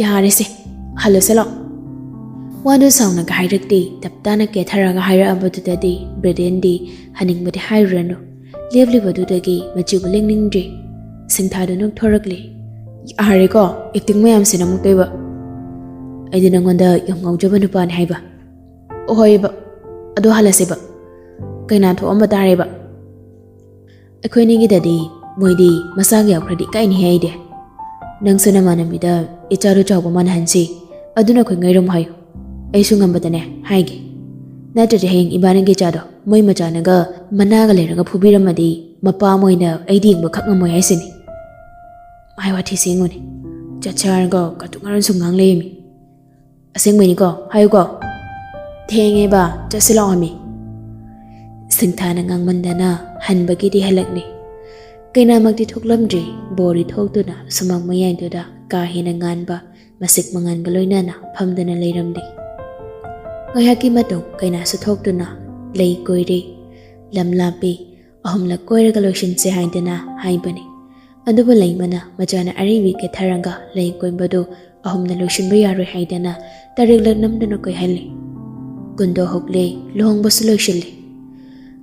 ꯌꯥꯔꯦꯁꯦ, ꯍꯜꯂꯁꯦ ꯂꯥꯛꯑꯣ꯫" ꯋꯥꯗꯨ ꯁꯥꯎꯅꯒ ꯍꯥꯏꯔꯛꯇꯦ, ꯇꯞ ꯇꯥꯅ ꯀꯦꯊꯔꯒ ꯍꯥꯏꯔꯛꯑꯕꯗꯨꯗꯗꯤ ꯕ꯭ꯔꯦꯗꯦꯟꯗꯤ ꯍꯟꯅꯤꯡꯕꯗꯤ ꯍꯥꯏꯔꯨꯔꯅꯨ, ꯂꯦꯞꯂꯤꯕꯗꯨꯗꯒꯤ ꯃꯆꯤꯕꯨ ꯂꯦꯡꯅꯤꯡꯗ꯭ꯔꯦ꯫ ꯁꯤꯡꯊꯥꯗꯨ ꯅꯣꯛꯊꯣꯔꯛꯂꯦ꯫ "ꯌꯥꯔꯦꯀꯣ, ꯑꯦꯛꯇꯤꯡ ꯃꯌꯥꯝꯁꯦ ꯅꯃꯨꯛꯇꯣꯏꯕ꯫ ꯑꯩꯗꯤ ꯅꯪꯉꯣꯟꯗ ꯌꯥꯝ ꯉꯥꯎꯖꯕ ꯅꯨꯄꯥꯅꯤ ꯍꯥꯏꯕ꯫" "ꯍꯣꯏꯕ, ꯑꯗꯣ ꯍꯜꯂꯁꯦꯕ꯫ ꯀꯩꯅꯥ ꯊꯣꯛꯑꯝꯕ ꯇꯥꯔꯦꯕ꯫ ꯑꯩꯈꯣꯏꯅꯤꯒꯤꯗꯗꯤ ꯃꯣꯏꯗꯤ ꯃꯆꯥꯒ ꯌꯥꯎꯈ꯭ꯔꯗꯤ ꯏꯀꯥꯏꯅꯤꯍꯦ ꯑꯩꯗꯤ꯫ ꯅꯪꯁꯨ ꯅꯃꯥꯟꯅꯕꯤꯗ ꯏꯆꯥꯗꯣ ꯆꯥꯎꯕ ꯃꯥꯟꯅꯍꯟꯁꯤ, ꯑꯗꯨꯅ ꯑꯩꯈꯣꯏ ꯉꯥꯏꯔꯝꯃꯨ ꯍꯥꯏꯌꯨ꯫ ꯑꯩꯁꯨ ꯉꯝꯕꯗꯅꯦ ꯍꯥꯏꯒꯦ꯫ ꯅꯠꯇ꯭ꯔꯗꯤ ꯍꯌꯦꯡ ꯏꯕꯥꯅꯤꯒꯤ ꯏꯆꯥꯗꯣ ꯃꯣꯏ ꯃꯆꯥꯅꯒ ꯃꯅꯥꯒ ꯂꯩꯔꯒ ꯐꯨꯕꯤꯔꯝꯃꯗꯤ ꯃꯄꯥ ꯑꯃ ꯑꯣꯏꯅ ꯑꯩꯗꯤ ꯌꯦꯡꯕ ꯈꯛ ꯉꯝꯃꯣꯏ ꯍꯥꯏꯁꯤꯅꯤ꯫" ꯃꯥꯏ ꯋꯥꯊꯤꯁꯦ ꯌꯦꯡꯉꯨꯅꯦ꯫ ꯆꯠꯁꯦ ꯍꯥꯏꯔꯒ ꯀꯇꯨ ꯀꯔꯟ ꯁꯨꯝ ꯉꯥꯡ ꯂꯩꯌꯦꯃꯤ꯫ "ꯑꯁꯦꯡꯕꯩꯅꯤꯀꯣ? ꯍꯥꯏꯌꯨꯀꯣ꯫" "ꯊꯦꯡꯉꯦꯕ, ꯆꯠꯁꯤ ꯂꯥꯛꯑꯣ ꯍꯥꯏꯃꯤ꯫" ꯁꯤꯡꯊꯥꯅ ꯉꯥꯡꯃꯟꯗꯅ ꯍꯟꯕꯒꯤꯗꯤ ꯍꯜꯂꯛꯂꯤ꯫ ꯀꯩꯅꯥꯃꯛꯇꯤ ꯊꯣꯛꯂꯝꯗ꯭ꯔꯤ꯫ ꯕꯣꯔꯤ ꯊꯣꯛꯇꯨꯅ ꯁꯨꯃꯥꯡ ꯃꯌꯥꯏꯗꯨꯗ ꯀꯥ ꯍꯦꯟꯅ ꯉꯥꯟꯕ ꯃꯁꯤꯛ ꯃꯉꯥꯟꯒ ꯂꯣꯏꯅꯅ ꯐꯝꯗꯨꯅ ꯂꯩꯔꯝꯂꯤ꯫ ꯉꯥꯏꯍꯥꯛꯀꯤ ꯃꯇꯨꯡ ꯀꯩꯅꯥꯁꯨ ꯊꯣꯛꯇꯨꯅ ꯂꯩ ꯀꯣꯏꯔꯦ꯫ ꯂꯝ ꯂꯥꯞꯄꯤ, ꯑꯍꯨꯝꯂꯛ ꯀꯣꯏꯔꯒ ꯂꯣꯏꯁꯤꯟꯁꯦ ꯍꯥꯏꯗꯅ ꯍꯥꯏꯕꯅꯤ꯫ ꯑꯗꯨꯕꯨ ꯂꯩꯃꯅ ꯃꯆꯥꯅ ꯑꯔꯤꯕꯤ ꯀꯦꯊꯔꯒ ꯂꯩ ꯀꯣꯏꯕꯗꯨ ꯑꯍꯨꯝꯅ ꯂꯣꯏꯁꯤꯟꯕ ꯌꯥꯔꯣꯏ ꯍꯥꯏꯗꯅ ꯇꯔꯦꯠꯂꯛ ꯅꯝꯗꯨꯅ ꯀꯣꯏꯍꯜꯂꯤ꯫ ꯀꯨꯟꯗꯣ ꯍꯨꯛꯂꯦ, ꯂꯨꯍꯣꯡꯕꯁꯨ ꯂꯣꯏꯁꯤꯜꯂꯤ꯫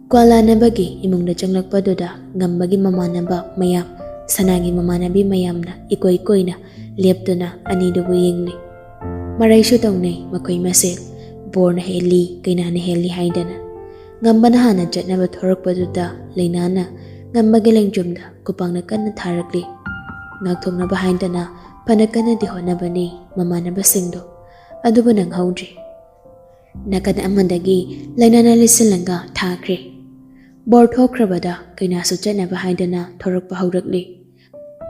ꯀ꯭ꯋꯥ ꯂꯥꯅꯕꯒꯤ ꯏꯃꯨꯡꯗ ꯆꯪꯂꯛꯄꯗꯨꯗ ꯉꯝꯕꯒꯤ ꯃꯃꯥꯟꯅꯕ ꯃꯌꯥꯝ, ꯁꯅꯥꯒꯤ ꯃꯃꯥꯟꯅꯕꯤ ꯃꯌꯥꯝꯅ ꯏꯀꯣꯏ ꯀꯣꯏꯅ ꯂꯦꯞꯇꯨꯅ ꯑꯅꯤꯗꯨꯕꯨ ꯌꯦꯡꯂꯤ꯫ ꯃꯔꯩꯁꯨ ꯇꯧꯅꯩ ꯃꯈꯣꯏ ꯃꯁꯦꯜ, ꯕꯣꯔꯅ ꯍꯦꯜꯂꯤ, ꯀꯩꯅꯥꯅ ꯍꯦꯜꯂꯤ ꯍꯥꯏꯗꯅ꯫ ꯉꯝꯕꯅ ꯍꯥꯟꯅ ꯆꯠꯅꯕ ꯊꯣꯔꯛꯄꯗꯨꯗ ꯂꯩꯅꯥꯅ ꯉꯝꯕꯒꯤ ꯂꯦꯡꯖꯨꯝꯗ ꯈꯨꯄꯥꯛꯅ ꯀꯟꯅ ꯊꯥꯔꯛꯂꯤ꯫ ꯉꯥꯛꯊꯣꯛꯅꯕ ꯍꯥꯏꯗꯅ ꯐꯅ ꯀꯟꯅꯗꯤ ꯍꯣꯠꯅꯕꯅꯤ ꯃꯃꯥꯟꯅꯕꯁꯤꯡꯗꯣ, ꯑꯗꯨꯕꯨ ꯅꯪꯍꯧꯗ꯭ꯔꯤ꯫ ꯅꯥꯀꯟ ꯑꯃꯗꯒꯤ ꯂꯩꯅꯥꯅ ꯂꯤꯠꯁꯤꯜꯂꯒ ꯊꯥꯈ꯭ꯔꯦ꯫ ꯕꯣꯔ ꯊꯣꯛꯈ꯭ꯔꯕꯗ ꯀꯩꯅꯥꯁꯨ ꯆꯠꯅꯕ ꯍꯥꯏꯗꯅ ꯊꯣꯔꯛꯄ ꯍꯧꯔꯛꯂꯤ꯫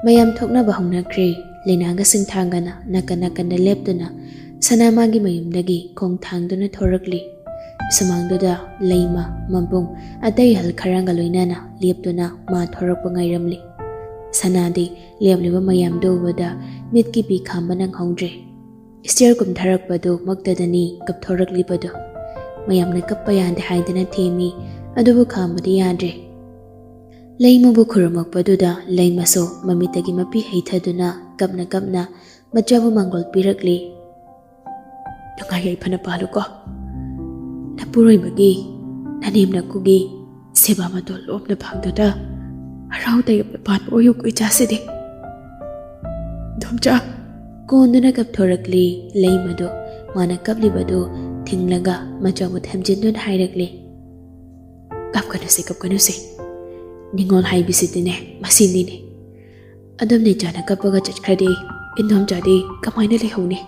ꯃꯌꯥꯝ ꯊꯣꯛꯅꯕ ꯍꯧꯅꯈ꯭ꯔꯦ꯫ ꯂꯩꯅꯥꯒ ꯁꯤꯡꯊꯥꯡꯒꯅ ꯅꯥꯀꯟ ꯅꯥꯀꯟꯗ ꯂꯦꯞꯇꯨꯅ ꯁꯅꯥ ꯃꯥꯒꯤ ꯃꯌꯨꯝꯗꯒꯤ ꯈꯣꯡ ꯊꯥꯡꯗꯨꯅ ꯊꯣꯔꯛꯂꯤ꯫ ꯁꯨꯃꯥꯡꯗꯨꯗ ꯂꯩꯃ, ꯃꯕꯨꯡ, ꯑꯇꯩ ꯑꯍꯜ ꯈꯔꯒ ꯂꯣꯏꯅꯅ ꯂꯦꯞꯇꯨꯅ ꯃꯥ ꯊꯣꯔꯛꯄ ꯉꯥꯏꯔꯝꯂꯤ꯫ ꯁꯅꯥꯗꯤ ꯂꯦꯞꯂꯤꯕ ꯃꯌꯥꯝꯗꯨ ꯎꯕꯗ ꯃꯤꯠꯀꯤ ꯄꯤ ꯈꯥꯝꯕ ꯅꯪꯍꯧꯗ꯭ꯔꯦ꯫ ꯁ꯭ꯇꯦꯌꯔ ꯀꯨꯝꯊꯔꯛꯄꯗꯨ ꯃꯛꯇꯗꯅꯤ ꯀꯞꯊꯣꯔꯛꯂꯤꯕꯗꯨ꯫ ꯃꯌꯥꯝꯅ ꯀꯞꯄ ꯌꯥꯗꯦ ꯍꯥꯏꯗꯅ ꯊꯦꯝꯃꯤ, ꯑꯗꯨꯕꯨ ꯈꯥꯝꯕꯗꯤ ꯌꯥꯗ꯭ꯔꯦ꯫ ꯂꯩꯃꯕꯨ ꯈꯨꯔꯨꯝꯃꯛꯄꯗꯨꯗ ꯂꯩꯃꯁꯨ ꯃꯃꯤꯠꯇꯒꯤ ꯃꯄꯤ ꯍꯩꯊꯗꯨꯅ ꯀꯞꯅ ꯀꯞꯅ ꯃꯆꯥꯕꯨ ꯃꯥꯡꯒꯣꯜ ꯄꯤꯔꯛꯂꯤ꯫ ꯅꯨꯡꯉꯥꯏ ꯌꯥꯏꯐꯅ ꯄꯥꯜꯂꯨꯀꯣ꯫ ꯅꯄꯨꯔꯣꯏꯕꯒꯤ, ꯅꯅꯦꯝ ꯅꯀꯨꯒꯤ ꯁꯦꯕꯥ ꯃꯇꯣꯜ ꯂꯣꯝꯅ ꯐꯪꯗꯨꯅ ꯍꯔꯥꯎ ꯇꯌꯥꯝꯅ ꯄꯥꯟꯕ ꯑꯣꯏꯌꯨꯀꯣ ꯏꯆꯥꯁꯤꯗꯤ꯫ ꯏꯟꯗꯣꯝꯆꯥ꯫ ꯀꯣꯟꯗꯨꯅ ꯀꯞꯊꯣꯔꯛꯂꯤ ꯂꯩꯃꯗꯨ꯫ ꯃꯥꯅ ꯀꯞꯂꯤꯕꯗꯨ ꯊꯤꯡꯂꯒ ꯃꯆꯥꯕꯨ ꯊꯦꯝꯖꯤꯟꯗꯨꯅ ꯍꯥꯏꯔꯛꯂꯤ, "ꯀꯞꯀꯅꯨꯁꯦ, ꯀꯞꯀꯅꯨꯁꯦ꯫ ꯅꯤꯉꯣꯜ ꯍꯥꯏꯕꯁꯤꯗꯤꯅꯦ, ꯃꯁꯤꯅꯤꯅꯦ꯫ ꯑꯗꯨꯝ ꯅꯦꯆꯥꯅ ꯀꯞꯄꯒ ꯆꯠꯈ꯭ꯔꯗꯤ ꯏꯟꯗꯣꯝꯆꯥꯗꯤ ꯀꯃꯥꯏꯅ ꯂꯩꯍꯧꯅꯤ?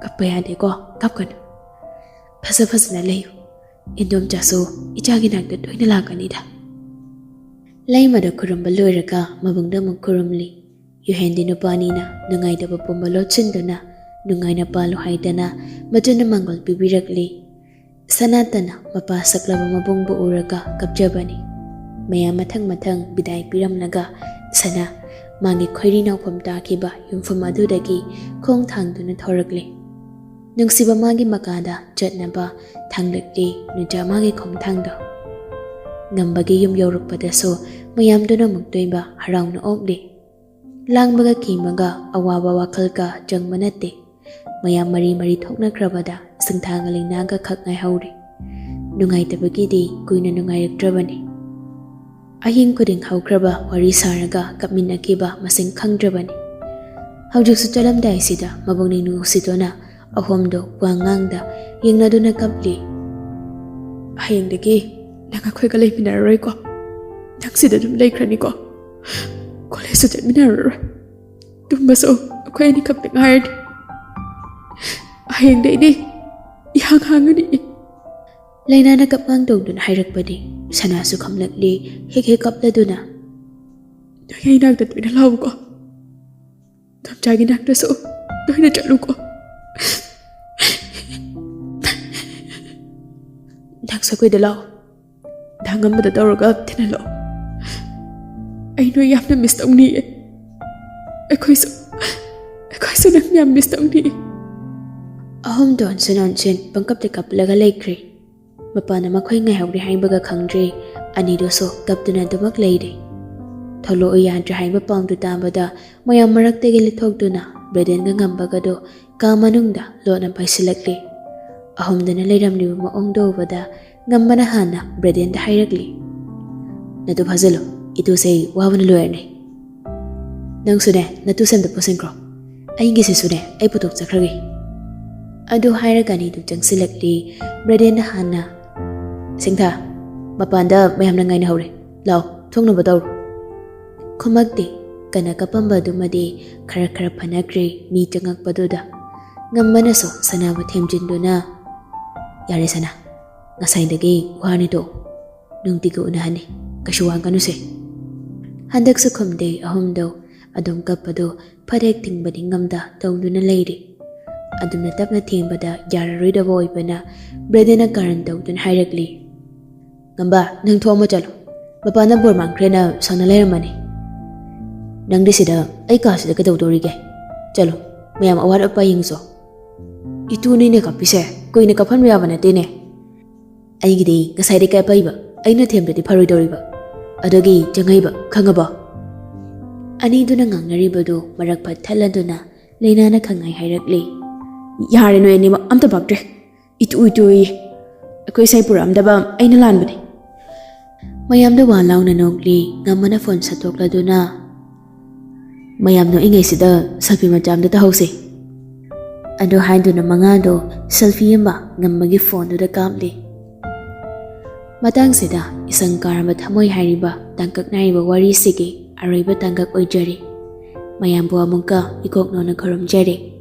ꯀꯞꯄ ꯌꯥꯗꯦꯀꯣ, ꯀꯞꯀꯅꯨ꯫ ꯐꯖ ꯐꯖꯅ ꯂꯩꯌꯨ꯫ ꯏꯟꯗꯣꯝꯆꯥꯁꯨ ꯏꯆꯥꯒꯤ ꯅꯥꯛꯇ ꯇꯣꯏꯅ ꯂꯥꯛꯀꯅꯤꯗ꯫" ꯂꯩꯃꯗ ꯈꯨꯔꯨꯝꯕ ꯂꯣꯏꯔꯒ ꯃꯕꯨꯡꯗ ꯑꯃꯨꯛ ꯈꯨꯔꯨꯝꯂꯤ꯫ ꯌꯨꯍꯦꯟꯗꯤ ꯅꯨꯄꯥꯅꯤꯅ ꯅꯨꯡꯉꯥꯏꯇꯕ ꯄꯨꯝꯕ ꯂꯣꯠꯁꯤꯟꯗꯨꯅ ꯅꯨꯡꯉꯥꯏꯅ ꯄꯥꯜꯂꯨ ꯍꯥꯏꯗꯅ ꯃꯆꯟꯅ ꯃꯥꯡꯒꯣꯜ ꯄꯤꯕꯤꯔꯛꯂꯤ꯫ ꯁꯅꯥꯇꯅ ꯃꯄꯥ ꯁꯛꯂꯕ ꯃꯕꯨꯡꯕꯨ ꯎꯔꯒ ꯀꯞꯆꯕꯅꯤ꯫ ꯃꯌꯥꯝ ꯃꯊꯪ ꯃꯊꯪ ꯕꯤꯗꯥꯏ ꯄꯤꯔꯝꯂꯒ ꯁꯅꯥ ꯃꯥꯒꯤ ꯈꯣꯏꯔꯤ ꯅꯥꯎꯐꯝ ꯇꯥꯈꯤꯕ ꯌꯨꯝꯐꯝ ꯑꯗꯨꯗꯒꯤ ꯈꯣꯡ ꯊꯥꯡꯗꯨꯅ ꯊꯣꯔꯛꯂꯤ꯫ ꯅꯨꯡꯁꯤꯕ ꯃꯥꯒꯤ ꯃꯀꯥꯗ ꯆꯠꯅꯕ ꯊꯥꯡꯂꯛꯂꯤ ꯅꯨꯆꯥ ꯃꯥꯒꯤ ꯈꯣꯡꯊꯥꯡꯗꯣ꯫ ꯉꯝꯕꯒꯤ ꯌꯨꯝ ꯌꯧꯔꯛꯄꯗꯁꯨ ꯃꯌꯥꯝꯗꯨꯅ ꯑꯃꯨꯛꯇꯣꯏꯕ ꯍꯔꯥꯎꯅ ꯑꯣꯛꯂꯤ꯫ ꯂꯥꯡꯕꯒ ꯀꯤꯕꯒ ꯑꯋꯥꯕ ꯋꯥꯈꯜꯒ ꯆꯪꯕ ꯅꯠꯇꯦ꯫ ꯃꯌꯥꯝ ꯃꯔꯤ ꯃꯔꯤ ꯊꯣꯛꯅꯈ꯭ꯔꯕꯗ ꯁꯤꯡꯊꯥꯒ ꯂꯩꯅꯥꯒ ꯈꯛ ꯉꯥꯏꯍꯧꯔꯤ꯫ ꯅꯨꯡꯉꯥꯏꯇꯕꯒꯤꯗꯤ ꯀꯨꯏꯅ ꯅꯨꯡꯉꯥꯏꯔꯛꯇ꯭ꯔꯕꯅꯤ꯫ ꯑꯍꯤꯡ ꯈꯨꯗꯤꯡ ꯍꯧꯈ꯭ꯔꯕ ꯋꯥꯔꯤ ꯁꯥꯔꯒ ꯀꯞꯃꯤꯟꯅꯈꯤꯕ ꯃꯁꯤꯡ ꯈꯪꯗ꯭ꯔꯕꯅꯤ꯫ ꯍꯧꯖꯤꯛꯁꯨ ꯆꯠꯂꯝꯗꯥꯏꯁꯤꯗ ꯃꯕꯨꯛꯅꯤꯡ ꯅꯨꯡꯁꯤꯗꯨꯅ ꯑꯍꯨꯝꯗꯣ ꯋꯥ ꯉꯥꯡꯗ ꯌꯦꯡꯅꯗꯨꯅ ꯀꯞꯂꯤ꯫ "ꯍꯌꯦꯡꯗꯒꯤ ꯅꯪ ꯑꯩꯈꯣꯏꯒ ꯂꯩꯃꯤꯟꯅꯔꯔꯣꯏꯀꯣ? ꯅꯪ ꯁꯤꯗ ꯑꯗꯨꯝ ꯂꯩꯈ꯭ꯔꯅꯤꯀꯣ? ꯀꯣꯂꯦꯖꯁꯨ ꯆꯠꯃꯤꯟꯅꯔꯔꯣꯏ꯫ ꯇꯨꯝꯕꯁꯨ ꯑꯩꯈꯣꯏ ꯑꯅꯤꯈꯛꯇ ꯉꯥꯏꯔꯅꯤ꯫ ꯍꯌꯦꯡꯗꯩꯗꯤ ꯏꯍꯥꯡ ꯍꯥꯡꯉꯅꯤ꯫" ꯂꯩꯅꯥꯅ ꯀꯞꯉꯥꯡ ꯇꯧꯗꯨꯅ ꯍꯥꯏꯔꯛꯄꯅꯤ꯫ ꯁꯅꯥꯁꯨ ꯈꯝꯂꯛꯂꯤ, ꯍꯦꯛ ꯍꯦꯛ ꯀꯞꯂꯗꯨꯅ꯫ "ꯅꯣꯏ ꯑꯩ ꯅꯥꯛꯇ ꯇꯣꯏꯅ ꯂꯥꯛꯎꯀꯣ꯫ ꯅꯝꯆꯥꯒꯤ ꯅꯥꯛꯇꯁꯨ ꯇꯣꯏꯅ ꯆꯠꯂꯨꯀꯣ꯫ ꯅꯪꯁꯨ ꯑꯩꯈꯣꯏꯗ ꯂꯥꯛꯑꯣ꯫ ꯗꯥ ꯉꯝꯕꯗ ꯇꯧꯔꯒ ꯊꯤꯟꯍꯜꯂꯛꯑꯣ꯫ ꯑꯩ ꯅꯣꯏ ꯌꯥꯝꯅ ꯃꯤꯁ ꯇꯧꯅꯤꯡꯉꯦ꯫ ꯑꯩꯈꯣꯏꯁꯨ, ꯑꯩꯈꯣꯏꯁꯨ ꯅꯪ ꯌꯥꯝ ꯃꯤꯁ ꯇꯧꯅꯤꯡꯉꯦ꯫" ꯑꯍꯨꯝꯗꯣ ꯑꯣꯟꯁꯤꯟ ꯑꯣꯟꯁꯤꯟ ꯄꯪꯀꯞꯇ ꯀꯞꯂꯒ ꯂꯩꯈ꯭ꯔꯦ꯫ ꯃꯄꯥꯟꯅ ꯃꯈꯣꯏ ꯉꯥꯏꯍꯧꯔꯦ ꯍꯥꯏꯕꯒ ꯈꯪꯗ꯭ꯔꯦ꯫ ꯑꯅꯤꯗꯨꯁꯨ ꯀꯞꯇꯨꯅ ꯑꯗꯨꯃꯛ ꯂꯩꯔꯦ꯫ ꯊꯣꯛꯂꯛꯑꯣ ꯌꯥꯗ꯭ꯔꯦ ꯍꯥꯏꯕ ꯄꯥꯎꯗꯨ ꯇꯥꯕꯗ ꯃꯌꯥꯝ ꯃꯔꯛꯇꯒꯤ ꯂꯤꯊꯣꯛꯇꯨꯅ ꯕ꯭ꯔꯦꯗꯦꯟꯒ ꯉꯝꯕꯒꯗꯣ ꯀꯥ ꯃꯅꯨꯡꯗ ꯂꯣꯟꯅ ꯄꯥꯏꯁꯤꯜꯂꯛꯂꯦ꯫ ꯑꯍꯨꯝꯗꯨꯅ ꯂꯩꯔꯝꯂꯤꯕ ꯃꯑꯣꯡꯗꯣ ꯎꯕꯗ ꯉꯝꯕꯅ ꯍꯥꯟꯅ ꯕ꯭ꯔꯦꯗꯦꯟꯗ ꯍꯥꯏꯔꯛꯂꯤ꯫ "ꯅꯇꯨ ꯐꯥꯖꯤꯜꯂꯨ, ꯏꯇꯨꯁꯦ ꯑꯩ ꯋꯥꯕꯅ ꯂꯣꯏꯔꯅꯤ꯫ ꯅꯪꯁꯨꯅꯦ, ꯅꯇꯨ ꯁꯦꯝꯗ ꯄꯨꯁꯤꯟꯈ꯭ꯔꯣ꯫ ꯑꯩꯒꯤꯁꯤꯁꯨꯅꯦ, ꯑꯩ ꯄꯨꯊꯣꯛꯆꯈ꯭ꯔꯒꯦ꯫" ꯑꯗꯨ ꯍꯥꯏꯔꯒ ꯑꯅꯤꯗꯨ ꯆꯪꯁꯤꯜꯂꯛꯂꯤ꯫ ꯕ꯭ꯔꯦꯗꯦꯟꯅ ꯍꯥꯟꯅ, "ꯁꯤꯡꯊꯥ, ꯃꯄꯥꯟꯗ ꯃꯌꯥꯝꯅ ꯉꯥꯏꯅꯍꯧꯔꯦ꯫ ꯂꯥꯎ, ꯊꯣꯛꯅꯕ ꯇꯧꯔꯣ꯫" ꯈꯨꯃꯛꯇꯦ꯫ ꯀꯟꯅ ꯀꯞꯄꯝꯕ ꯑꯗꯨꯃꯗꯤ ꯈꯔ ꯈꯔ ꯐꯅꯈ꯭ꯔꯦ ꯃꯤ ꯆꯪꯉꯛꯄꯗꯨꯗ꯫ ꯉꯝꯕꯅꯁꯨ ꯁꯅꯥꯕꯨ ꯊꯦꯝꯖꯤꯟꯗꯨꯅ, "ꯌꯥꯔꯦ ꯁꯅꯥ, ꯉꯁꯥꯏꯗꯒꯤ ꯋꯥꯅꯤꯗꯣ ꯅꯨꯡꯇꯤꯒꯤ ꯎꯅꯍꯟꯅꯤ, ꯀꯩꯁꯨ ꯋꯥꯒꯅꯨꯁꯦ꯫" ꯍꯟꯗꯛꯁꯨ ꯈꯨꯝꯗꯦ ꯑꯍꯨꯝꯗꯣ꯫ ꯑꯗꯨꯝ ꯀꯞꯄꯗꯣ ꯐꯠ ꯍꯦꯛ ꯊꯤꯡꯕꯗꯤ ꯉꯝꯗ ꯇꯧꯗꯨꯅ ꯂꯩꯔꯤ꯫ ꯑꯗꯨꯝꯅ ꯇꯞꯅ ꯊꯦꯝꯕꯗ ꯌꯥꯔꯔꯣꯏꯗꯕ ꯑꯣꯏꯕꯅ ꯕ꯭ꯔꯦꯗꯦꯟꯅ ꯀꯥꯔꯟ ꯇꯧꯗꯨꯅ ꯍꯥꯏꯔꯛꯂꯤ꯫ "ꯉꯝꯕ, ꯅꯪ ꯊꯣꯛꯑꯝꯃꯣ ꯆꯠꯂꯣ꯫ ꯃꯄꯥꯟꯗ ꯕꯣꯔ ꯃꯥꯡꯈ꯭ꯔꯦꯅ ꯁꯥꯎꯅ ꯂꯩꯔꯝꯃꯅꯤ꯫ ꯅꯪꯗꯤ ꯁꯤꯗ ꯑꯩ ꯀꯥꯁꯤꯗ ꯀꯩꯗꯧꯗꯧꯔꯤꯒꯦ? ꯆꯠꯂꯣ, ꯃꯌꯥꯝ ꯑꯋꯥꯠ ꯑꯄꯥ ꯌꯦꯡꯉꯨꯆꯣ꯫" "ꯏꯇꯨꯅꯤꯅꯦ ꯀꯞꯄꯤꯁꯦ, ꯀꯨꯏꯅ ꯀꯞꯍꯟꯕ ꯌꯥꯕ ꯅꯠꯇꯦꯅꯦ꯫ ꯑꯩꯒꯤꯗꯤ ꯉꯁꯥꯏꯗꯩ ꯀꯞꯄꯛꯏꯕ, ꯑꯩꯅ ꯊꯦꯝꯗ꯭ꯔꯗꯤ ꯐꯔꯣꯏꯗꯧꯔꯤꯕ꯫ ꯑꯗꯨꯒꯤ ꯆꯪꯉꯛꯏꯕ, ꯈꯪꯉꯕꯣ?" ꯑꯅꯤꯗꯨꯅ ꯉꯥꯡꯅꯔꯤꯕꯗꯨ ꯃꯔꯛ ꯐꯠ ꯊꯠꯂꯗꯨꯅ ꯂꯩꯅꯥꯅ ꯈꯪꯉꯥꯏ ꯍꯥꯏꯔꯛꯂꯤ꯫ "ꯌꯥꯔꯦ ꯅꯣꯏ ꯑꯅꯤꯃꯛ, ꯑꯝꯇ ꯄꯛꯇ꯭ꯔꯦ꯫ ꯏꯇꯨ ꯏꯇꯨ ꯏꯌꯦ꯫ ꯑꯩꯈꯣꯏ ꯏꯁꯩ ꯄꯨꯔꯛꯑꯝꯗꯕ ꯑꯩꯅ ꯂꯥꯟꯕꯅꯤ꯫ ꯃꯌꯥꯝꯗ ꯋꯥ ꯂꯥꯎꯅ ꯅꯣꯛꯂꯤ꯫ ꯉꯝꯃꯅ ꯐꯣꯟ ꯁꯠꯇꯣꯛꯂꯗꯨꯅ, "ꯃꯌꯥꯝ ꯅꯣꯛꯏꯉꯩꯁꯤꯗ ꯁꯦꯜꯐꯤ ꯃꯆꯥ ꯑꯝꯇ ꯇꯧꯍꯧꯁꯦ"꯫ ꯑꯗꯨ ꯍꯥꯏꯗꯨꯅ ꯃꯉꯥꯗꯣ ꯁꯦꯜꯐꯤ ꯑꯃ ꯉꯝꯃꯒꯤ ꯐꯣꯟꯗꯨꯗ ꯀꯥꯞꯂꯤ꯫ ꯃꯇꯥꯡꯁꯤꯗ ꯏꯁꯪ ꯀꯥꯔꯕ ꯊꯃꯣꯏ ꯍꯥꯏꯔꯤꯕ ꯇꯥꯡꯀꯛ ꯅꯥꯏꯔꯤꯕ ꯋꯥꯔꯤꯁꯤꯒꯤ ꯑꯔꯣꯏꯕ ꯇꯥꯡꯀꯛ ꯑꯣꯏꯖꯔꯤ꯫ ꯃꯌꯥꯝꯕꯨ ꯑꯃꯨꯛꯀ ꯏꯀꯣꯛ ꯅꯧꯅ ꯈꯨꯔꯨꯝꯖꯔꯤ꯫